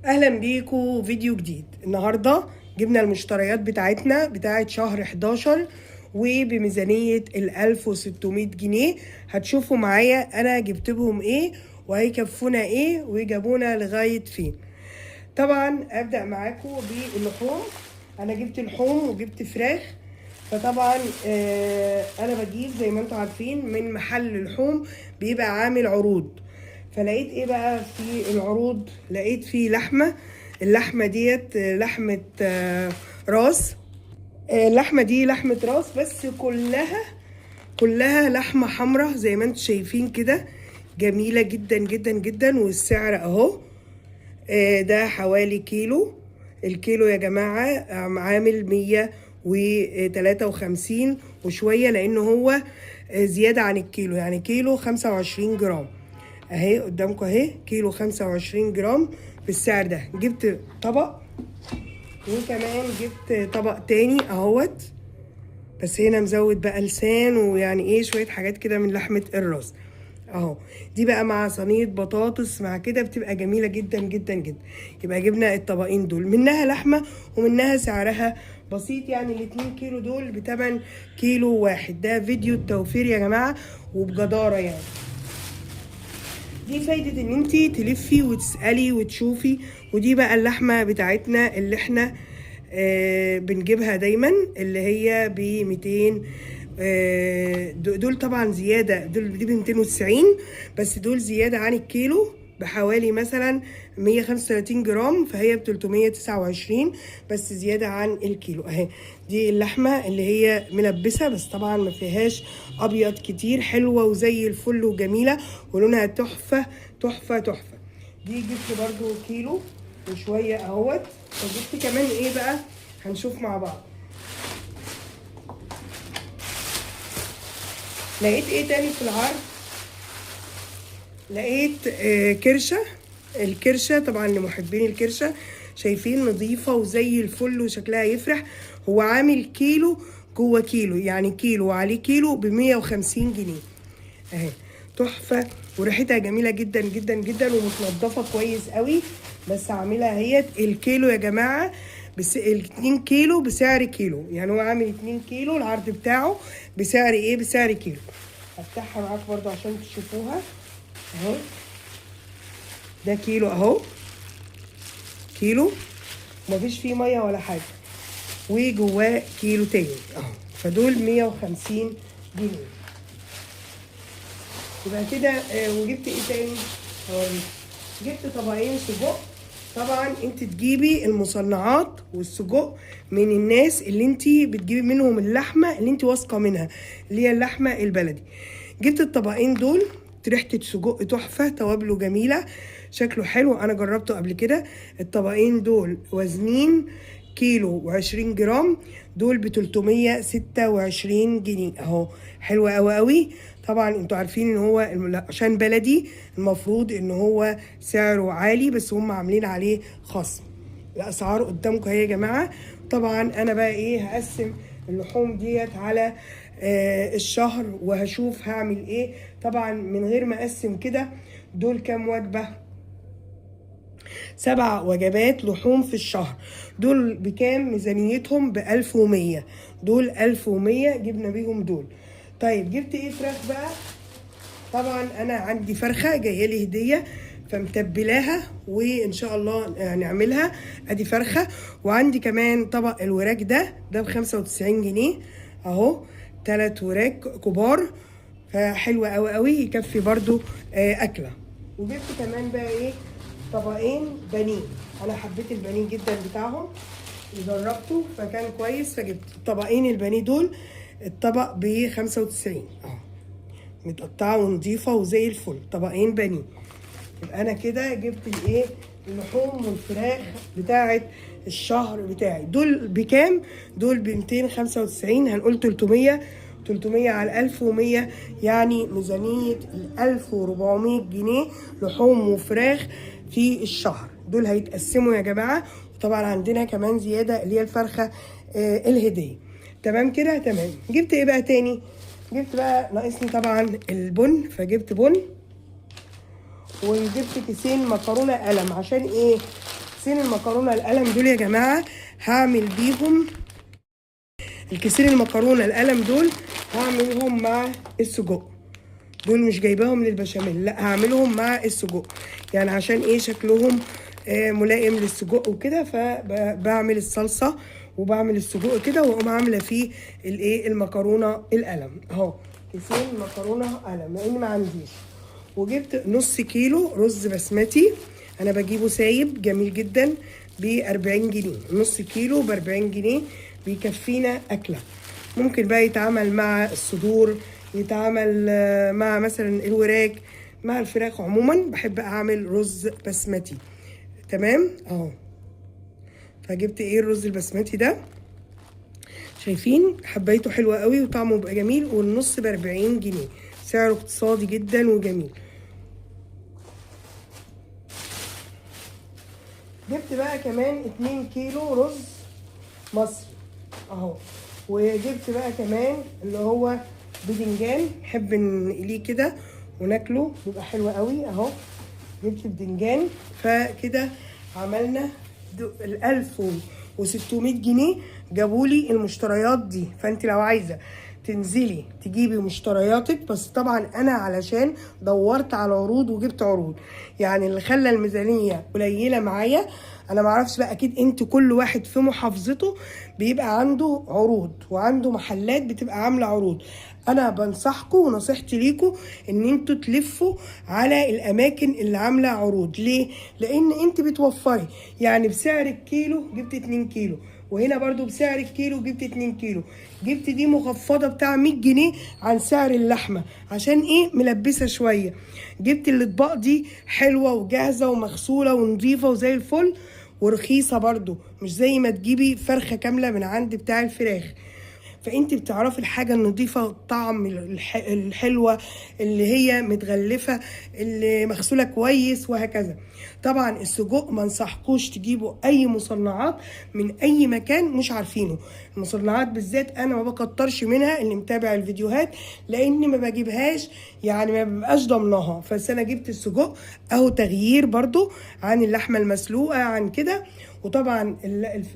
اهلا بيكم فيديو جديد. النهارده جبنا المشتريات بتاعتنا بتاعت شهر 11 وبميزانية 1600 جنيه. هتشوفوا معايا انا جبت بهم ايه وهيكفونا ايه ويجابونا لغاية فين. طبعا ابدأ معاكم باللحوم. انا جبت لحوم وجبت فراخ. فطبعا انا بجيب زي ما انتم عارفين من محل لحوم بيبقى عامل عروض. فلقيت ايه بقى في العروض؟ لقيت في لحمه. اللحمة ديت لحمه راس. اللحمة دي لحمه راس بس كلها لحمه حمراء زي ما انتم شايفين كده، جميلة جدا جدا جدا. والسعر اهو، ده حوالي كيلو. الكيلو يا جماعة عامل 153 وشوية، لأنه هو زيادة عن الكيلو، يعني كيلو 25 جرام. اهي قدامكم اهي كيلو 25 جرام بالسعر ده. جبت طبق، وكمان جبت طبق تاني اهوت، بس هنا مزود بقى لسان ويعني ايه شوية حاجات كده من لحمة الراس اهو. دي بقى مع صينية بطاطس مع كده بتبقى جميلة جدا جدا جدا. يبقى جبنا الطبقين دول، منها لحمة ومنها سعرها بسيط، يعني الاتنين كيلو دول بتمن كيلو واحد. ده فيديو التوفير يا جماعة وبجدارة يعني. دي فايدة ان انتي تلفي وتسألي وتشوفي. ودي بقى اللحمة بتاعتنا اللي احنا بنجيبها دايما، اللي هي ب200. دول طبعا زيادة، دول دي ب290، بس دول زيادة عن الكيلو بحوالي مثلا 135 جرام، فهي ب329 بس زيادة عن الكيلو. اهي دي اللحمة اللي هي ملبسة، بس طبعا ما فيهاش ابيض كتير، حلوة وزي الفل وجميلة ولونها تحفة تحفة تحفة. دي جبت برضو كيلو وشوية اهوت. وجبت كمان ايه بقى هنشوف مع بعض. لقيت ايه تاني في العرض؟ لقيت كرشة. الكرشة طبعا لمحبين الكرشة، شايفين نظيفة وزي الفل وشكلها يفرح. هو عامل كيلو جوه كيلو، يعني كيلو وعليه كيلو ب150 جنيه اهي، تحفة وريحتها جميلة جدا جدا جدا ومتنضفة كويس قوي. بس عاملها اهيت الكيلو يا جماعة، بس 2 كيلو بسعر كيلو، يعني هو عامل 2 كيلو العرض بتاعه بسعر ايه؟ بسعر كيلو. هفتحها معاكم برضو عشان تشوفوها اهو. ده كيلو اهو، كيلو ومفيش فيه مية ولا حاجة، وجواه كيلو تاني اهو. فدول 150 جنيه. يبقى كده. وجبت ايه تاني؟ هوريكم. جبت طبقين سجق. طبعا انت تجيبي المصنعات والسجق من الناس اللي انت بتجيبي منهم اللحمة اللي انت واثقة منها، اللي هي اللحمة البلدي. جبت الطبقين دول، ريحه سجق تحفة، توابله جميلة، شكله حلو، انا جربته قبل كده. الطبقين دول وزنين كيلو وعشرين جرام، دول ب326 جنيه اهو، حلو قوي قوي. طبعا انتوا عارفين ان هو عشان بلدي المفروض ان هو سعره عالي، بس هم عاملين عليه خصم. الاسعار قدامكم اهي يا جماعة. طبعا انا بقى ايه، هقسم اللحوم ديت على الشهر وهشوف هعمل ايه. طبعا من غير ما اقسم كده، دول كام وجبة؟ 7 وجبات لحوم في الشهر. دول بكام ميزانيتهم؟ ب1100. دول 1100 جبنا بيهم دول. طيب جبت ايه فراخ بقى؟ طبعا انا عندي فرخة جاية لي هديه فمتبلاها وان شاء الله هنعملها. ادي فرخة. وعندي كمان طبق الوراك ده ب95 جنيه اهو، 3 وراك كبار، فحلو قوي قوي، يكفي برضو اكله. وجبت كمان بقى ايه، طبقين بانيه. انا حبيت البانيه جدا بتاعهم، جربته فكان كويس، فجبت طبقين البانيه دول. الطبق ب95 اهو، متقطعه ونضيفه وزي الفل، طبقين بانيه. يبقى انا كده جبت الايه، اللحوم والفراخ بتاعه الشهر بتاعي. دول بكام؟ دول ب295، هنقول 300، 300 على 1100، يعني ميزانية 1400 جنيه لحوم وفراخ في الشهر. دول هيتقسموا يا جماعة. وطبعا عندنا كمان زيادة اللي هي الفرخة الهدية. تمام كده؟ تمام. جبت ايه بقى تاني؟ جبت بقى ناقصني طبعا البن، فجبت بن، وجبت كيسين مكرونة قلم. عشان ايه؟ كيسين المكرونه القلم دول يا جماعة هعمل بيهم الكيسين المكرونه القلم دول، هعملهم مع السجق. دول مش جايباهم للبشاميل، لا هعملهم مع السجق، يعني عشان ايه شكلهم ملائم للسجق وكده. فبعمل الصلصه وبعمل السجق كده، واقوم عامله فيه الايه المكرونه القلم اهو. كيسين مكرونه قلم لان ما عنديش. وجبت نص كيلو رز بسمتي، انا بجيبه سايب جميل جدا ب40 جنيه، نص كيلو ب40 جنيه بيكفينا اكله. ممكن بقى يتعمل مع الصدور، يتعمل مع مثلا الوراك، مع الفراخ. عموما بحب اعمل رز بسمتي. تمام اهو. فجبت ايه الرز البسمتي ده، شايفين حبايته حلوة قوي وطعمه بقى جميل، والنص ب40 جنيه، سعره اقتصادي جدا وجميل. جبت بقى كمان 2 كيلو رز مصري اهو. وجبت بقى كمان اللي هو بدنجان، نحب نقليه كده وناكله بيبقى حلو قوي اهو. جبت بدنجان. فكده عملنا 1600 جنيه جابولي المشتريات دي. فانت لو عايزه تنزلي تجيبي مشترياتك، بس طبعا انا علشان دورت على عروض وجبت عروض، يعني اللي خلى الميزانية قليله معايا انا معرفش بقى، اكيد انت كل واحد في محافظته بيبقى عنده عروض وعنده محلات بتبقى عامله عروض. انا بنصحكم ونصيحتي ليكم ان انتوا تلفوا على الاماكن اللي عامله عروض. ليه؟ لان انت بتوفري، يعني بسعر الكيلو جبت 2 كيلو، وهنا برضو بسعر الكيلو جبت 2 كيلو. جبت دي مخفضة بتاع 100 جنيه عن سعر اللحمة، عشان ايه؟ ملبسة شوية. جبت الاطباق دي حلوة وجاهزة ومغسولة ونظيفة وزي الفل، ورخيصة برضو، مش زي ما تجيبي فرخة كاملة من عند بتاع الفراخ. فانت بتعرفي الحاجة النظيفة، الطعم الحلوة اللي هي متغلفة، اللي مغسولة كويس وهكذا. طبعا السجق ما انصحكوش تجيبوا اي مصنعات من اي مكان مش عارفينه. المصنعات بالذات انا ما بكترش منها، اللي متابع الفيديوهات، لان ما بجيبهاش، يعني ما ببقاش ضمناها. بس انا جبت السجق اهو، تغيير برضو عن اللحمة المسلوقة عن كده. وطبعا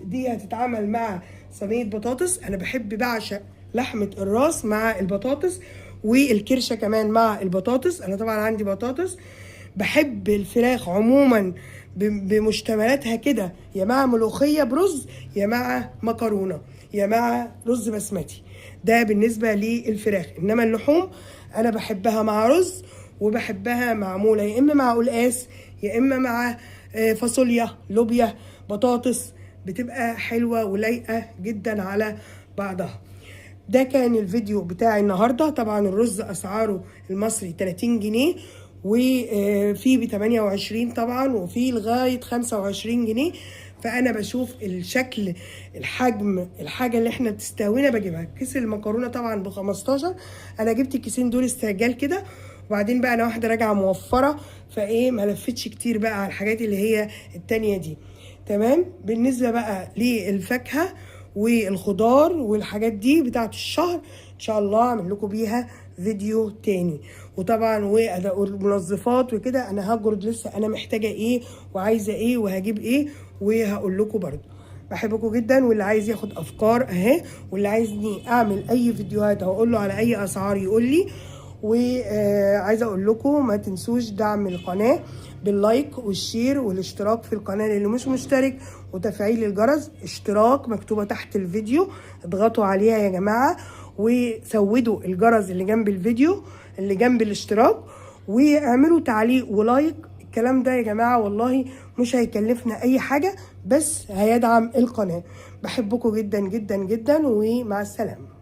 دي هتتعمل مع صينية بطاطس. انا بحب بعشق لحمة الراس مع البطاطس، والكرشة كمان مع البطاطس. انا طبعا عندي بطاطس. بحب الفراخ عموما بمشتملاتها كده، يا مع ملوخية برز، يا مع مكرونة، يا مع رز بسمتي. ده بالنسبة للفراخ. انما اللحوم انا بحبها مع رز، وبحبها معمولة يا اما مع قلقاس، يا اما مع فاصوليا، لوبيا، بطاطس، بتبقى حلوة ولايقة جدا على بعضها. ده كان الفيديو بتاع النهاردة. طبعا الرز أسعاره المصري 30 جنيه، وفي ب 28 طبعا، وفي لغاية 25 جنيه. فأنا بشوف الشكل، الحجم، الحاجة اللي احنا بتستهوينا بجيبها. كيس المكرونة طبعا ب15، أنا جبت الكيسين دول استعجال كده، وبعدين بقى أنا واحدة راجعة موفرة، فإيه ما لفتش كتير بقى على الحاجات اللي هي التانية دي. تمام. بالنسبة بقى للفاكهة والخضار والحاجات دي بتاعت الشهر، إن شاء الله أعمل لكم بيها فيديو تاني. وطبعا والمنظفات وكده، أنا هجرد لسه أنا محتاجة إيه وعايزة إيه وهجيب إيه، وهقول لكم برضو. بحبكم جدا، واللي عايز ياخد أفكار أهي، واللي عايزني أعمل أي فيديوهات هقول له على أي أسعار يقول لي. وعايزه اقول لكم ما تنسوش دعم القناة بال like وال share والاشتراك في القناة للي مش مشترك، وتفعيل الجرس. اشتراك مكتوبة تحت الفيديو، اضغطوا عليها يا جماعة، وسودوا الجرس اللي جنب الفيديو اللي جنب الاشتراك، واعملوا تعليق و like. الكلام ده يا جماعة والله مش هيكلفنا اي حاجة، بس هيدعم القناة. بحبكم جدا جدا جدا، ومع السلامة.